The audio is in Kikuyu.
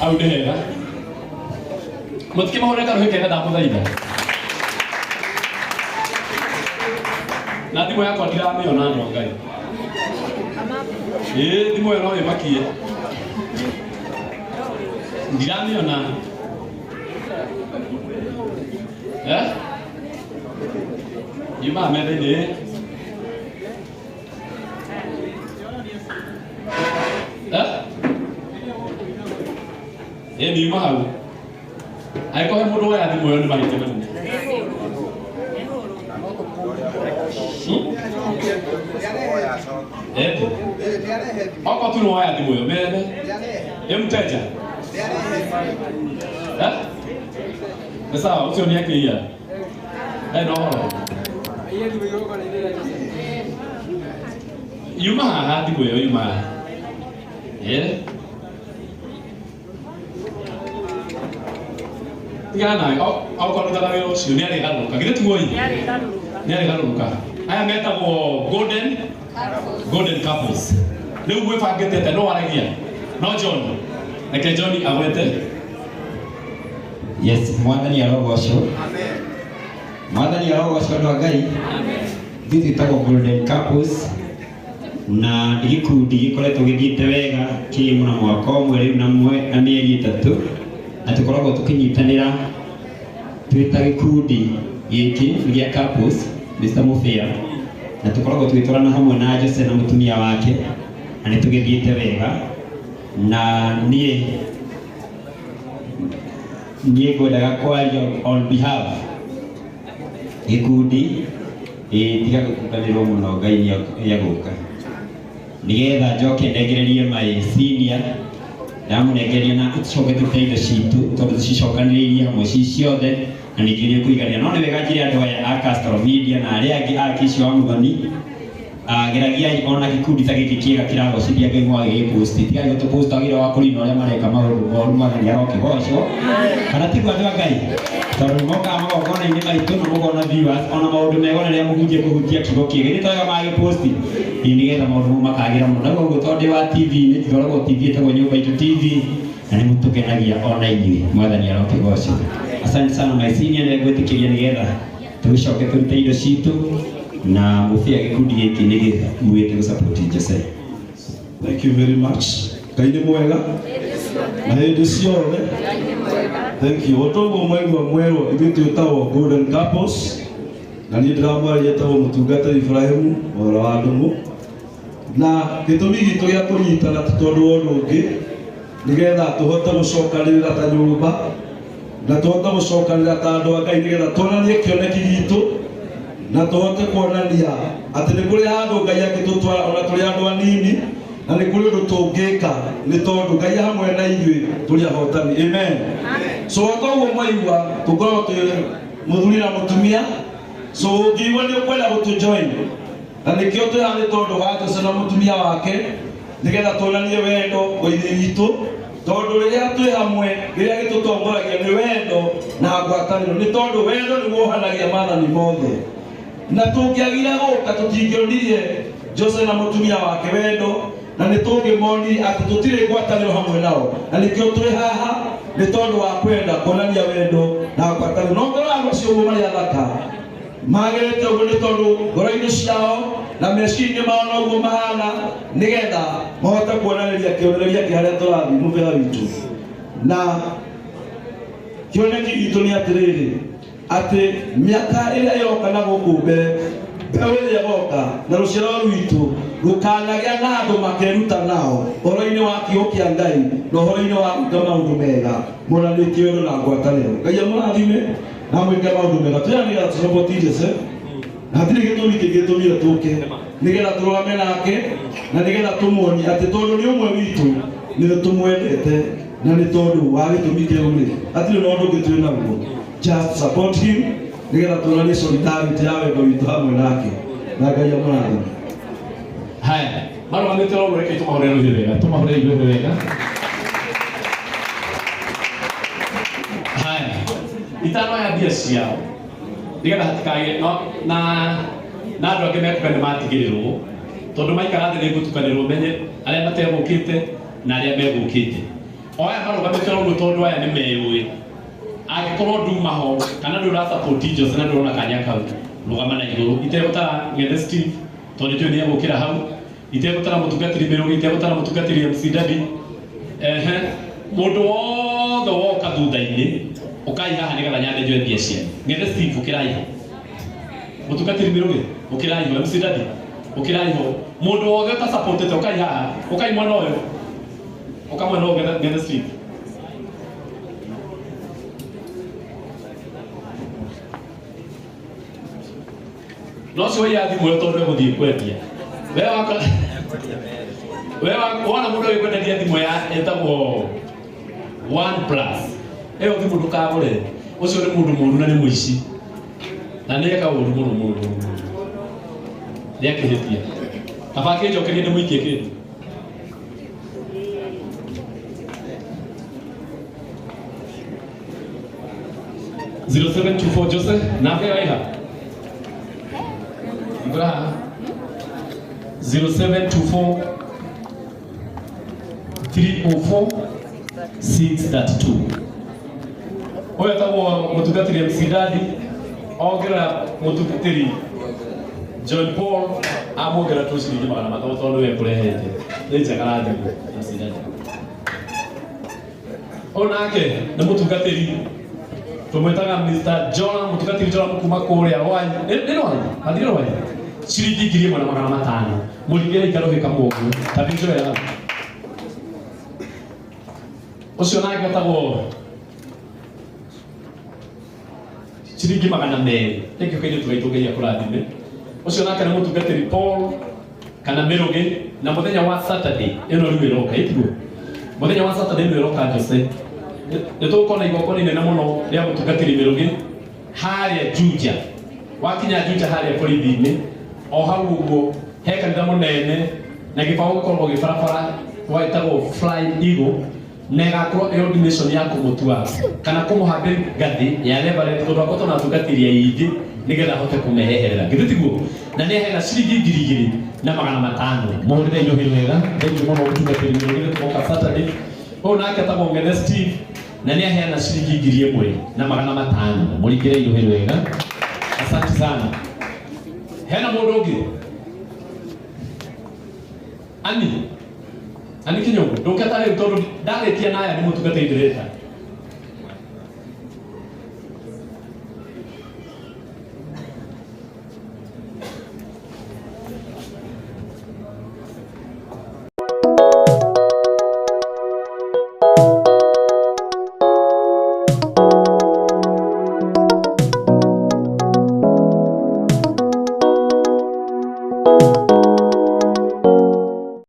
Hau nĩ hega. Mũtikĩmahũrĩre karũhĩ kega ndamũthaitha. Na thimũ yakwa ndiramĩona andũ a Ngai. Ĩĩ thimũ ĩyo no ĩmakie. Ndiramĩona. Eh? Yumaga metha-inĩ. Eh? Ĩĩ niuma hau. Angĩkorwo he mũndũ woya thimũ ĩyo nĩ mahĩtia manene. Hmm? Eh? Okorwo tu nĩ woya thimũ ĩyo mene. Ĩ mteja. Eh? Nĩ sawa, ũcio nĩ akĩiya. Ena ũhoro. Yuma haha thimũ ĩyo yuma haha. Eh? Tigana nawe, okorwo rutaga wĩra ũcio nĩ arĩgarũrũka. Githĩ tiguo ĩ? Nĩ arĩgarũrũka. Aya metagwo golden couples. Rĩu mwĩbangĩte atĩa? No waragia? No John? Reke John agwete. Yes, mwathani arogocwo. Mwathani arogocwo andũ a Ngai. Ithuĩ twĩtagwo Golden Couples na nĩ gĩkundi gĩkoretwo gĩthiĩte wega kĩ na mwaka ũmwe rĩu na mwe na mĩeri 3 na tũkoragwo tũkĩnyitanĩra twĩ ta gĩkundi gĩkĩ gĩa couples Mr. Mufia na tũkoragwo tũgĩtwarana hamwe na Jose na mũtumia wake na nĩ tũgĩthiĩte wega na niĩ ngwendaga kwaria on behalf gĩkundi ĩĩ tiga gũtukanĩrwo mũno Ngai nĩegũka nĩgetha njoke ndengererie my senior ndamũnengeria na tũcoke tũrute indo citũ tondũ tũcicokanĩrĩirie hamwe ci ciothe na ningĩ nĩ ũkũigania no nĩ wega njĩre andũ aya a Castrol Media na arĩa angĩ a Kishi wa Muthoni geragiai ona gĩkundi ta gĩkĩ kĩega kĩragocithia Ngai mwagĩgĩposti tigai gũtũpostagĩra wa kũrina ũrĩa mareka maũndũ moru mwathani arokĩgocwo kana tiguo andũ a Ngai tondũ nĩ mokaga magongona-inĩ maitũ na mũkona viewers ona maũndũ mega ona rĩrĩa mũhunjia kũhutia kiugo kĩega nĩ twega magĩposti ĩ nĩgetha maũndũ mau makagĩra mũno na ũguo tondũ ndĩ wa TV nĩ tũkoragwo TV ĩtagwo nyũmba itũ TV na nĩ mũtũkenagia ona inyuĩ mwathani arokĩgocwo asante sana my senior nĩ ngwĩtĩkĩria nĩgetha tũgĩcoke tũrute indo citũ na mũbia gĩkundi gĩkĩ nĩ gĩmuĩte gũsupport Jose. Thank you very much. Ngai nĩ mwega na hĩndĩ ciothe. Thank you. O toguo mwaigua mwerwo ithuĩ twĩtagwo Golden Couples na niĩ ndĩramwarĩria etagwo mũtungata Ibrahimu Mwaura wa Ndũng'ũ na gĩtũmi gitũ gĩa kũnyitana ti tondũ wa ũndũ ũngĩ nĩgetha tũhote gũcokanĩrĩra ta nyũmba na tũhote gũcokanĩrĩra ta andũ a Ngai nĩgetha tuonanie kĩoneki gitũ na tũhote kuonania atĩ nĩ kũrĩ handũ Ngai angĩtũtwara ona tũrĩ andũ anini na nĩ kũrĩ ũndũ tũngĩka nĩ tondũ Ngai hamwe na ithuĩ tũrĩ ahotani. Amen. So toguo mwaigua tũkoragwo twĩ mũthuri na mũtumia so ũngĩigua nĩ ũkwenda gũtũ join na nĩkĩo twĩ haha nĩ tondũ wa Jose na mũtumia wake nĩgetha tuonanie wendo wa ithe witũ tondũ rĩrĩa twĩ hamwe rĩrĩa gĩtũtongoragia nĩ wendo na ngwatanĩro nĩ tondũ wendo nĩguo wohanagia maathani mothe na tũngĩagire gũka tũtingĩonirie Jose na mũtumia wake wendo na nĩ tũngĩmonirie atĩ tũtirĩ ngwatanĩro hamwe nao na nĩkĩo twĩ haha nĩ tondũ wa kwenda kuonania wendo na ngwatanĩro no ngoro andũ acio ũguo marĩ athaka magĩrĩte ũguo nĩ tondũ ngoro-inĩ ciao na meciria-inĩ mao noguo mahana nĩgetha mahote kuonanĩria kĩonereria kĩa harĩa tũrathiĩ mũbĩra witũ na kĩoneki gitũ nĩ atĩrĩrĩ atĩ mĩaka ĩrĩa ĩroka na gũkũ mbere mbeũ ĩrĩa ĩgoka na rũciaro rwitũ rũkanagĩa na andũ makeruta nao ũhoro-inĩ wa kiugo kĩa Ngai na ũhoro-inĩ wa gwĩka maũndũ mega monanĩtie wendo na ngwatanĩro. Ngai amũrathime na mwĩke maũndũ mega. Twĩra nĩgetha tũsupport Jose na hatirĩ gĩtũmi kĩngĩ gĩtũmire tũke nĩgetha tũrũgame nake na nĩgetha tũmuonie atĩ tondũ nĩ ũmwe witũ nĩ tũmwendete na nĩ tondũ wa gĩtũmi kĩu rĩ hatirĩ na ũndũ ũngĩ twĩ naguo just support him nĩgetha tuonanie solidarity ya wendo witũ hamwe nake na Ngai amũrathime. Haya, marũgamĩte oro ũguo reke tũmahũrĩre rũhĩ wega, tũmahũrĩre rũhĩ wega. Haya, itanoya mbia ciao nĩgetha hatikagĩe no na na andũ angĩ mekuga nĩ matigĩrĩrwo tondũ maikara thĩ nĩ ngũtukanĩrwo menye arĩa mategũkĩte na arĩa megũkĩte. O aya marũgamĩte ũguo tondũ aya nĩ meyũĩ. Angĩkorwo nduma ho kana ndũra support Jose na ndũrona kanya kau, rũgama na igũrũ. Itegũtara Ng'ethe Steve tondũ njũĩ nĩ egũkĩra hau. Itegũtara mũtungatĩri Mĩrũgi, itegũtara mũtungatĩri MC Daddy. Ehe, mũndũ wothe woka thutha-inĩ ũkai haha nĩgetha nyambe njoe mbia cianyu. Ng'ethe Steve ũkĩrai ho. Mũtungatĩri Mĩrũgi ũkĩrai ho. MC Daddy ũkĩrai ho. Mũndũ wothe ũtasupportĩte ũkai haha, ũkai mwena ũyũ. Ũka mwena ũyũ Ng'ethe Steve. No ũcio waiya thimũ ĩyo tondũ egũthiĩ kwendia. We wakora we wona mũndũ agĩkwenderia thimũ ya ĩtagwo One Plus. Ĩyo thimũ ndũkagũre. Ũcio nĩ mũndũ mũũru na nĩ mũici. Na nĩ eka ũru mũno mũno mũno. Nĩ akĩhĩtia. Kaba akĩnjokerie ndĩmũikie kĩndũ. 0724 Joseph, namba ĩyo ĩha? Ngora haha. 0724 304 632. Ũyũ etagwo mũtungatĩri MC Daddy, ongerera mũtungatĩri John Paul amuongerera tu ciringi 500 tondũ nĩwe ekũrehete. Nĩ njega na thimũ MC Daddy. Ũyũ nake nĩ mũtungatĩri tũmwĩtaga Mr. Joram, mũtungatĩri Joram kuma kũrĩa Rwai. Nĩ Rwai? Mathire Rwai? Ciringi 1500. Mũringĩre ikarũhĩ kamwe ũguo. Ta njoya hau. Ũcio nake etagwo ciringi 200. Thank you kairĩtu gaitũ Ngai akũrathime. Ũcio nake nĩ mũtungatĩri Paul kana Mĩrũgĩ na mũthenya wa Saturday ĩno rĩu ĩroka ĩtiguo. Mũthenya wa Saturday ĩno ĩroka Jose. Nĩ tũgũkorwo na igongona inene mũno rĩa mũtungatĩri Mĩrũgĩ harĩa Juja. Wakinya Juja harĩa borithi-inĩ o hau ũguo he kanitha mũnene na gĩbaũ gĩkoragwo gĩ barabara gwetagwo Fly Eagle na ĩgakorwo ĩ ordination ya kũmũtua kana kũmũhambĩria ngathĩ ya reverend tondũ akoretwo na atungatĩri aingĩ nĩgetha ahote kũmeheherera. Githĩ tiguo? Na nĩ aheana ciringi 2500. Mũhũrĩre irohi wega. Thank you mũno mũtungatĩri Mĩrũgĩ, nĩ tũgoka Saturday. Ũyũ nake etagwo Ng'ethe Steve na nĩ aheana ciringi 1500. Mũringĩre irohi wega. Asante sana. Hena mũndũ ũngĩ? Ani? Ani Kinyũngũ, ndũke ta rĩu tondũ ndarĩkia na aya nĩ mũtungatĩri ndĩreta.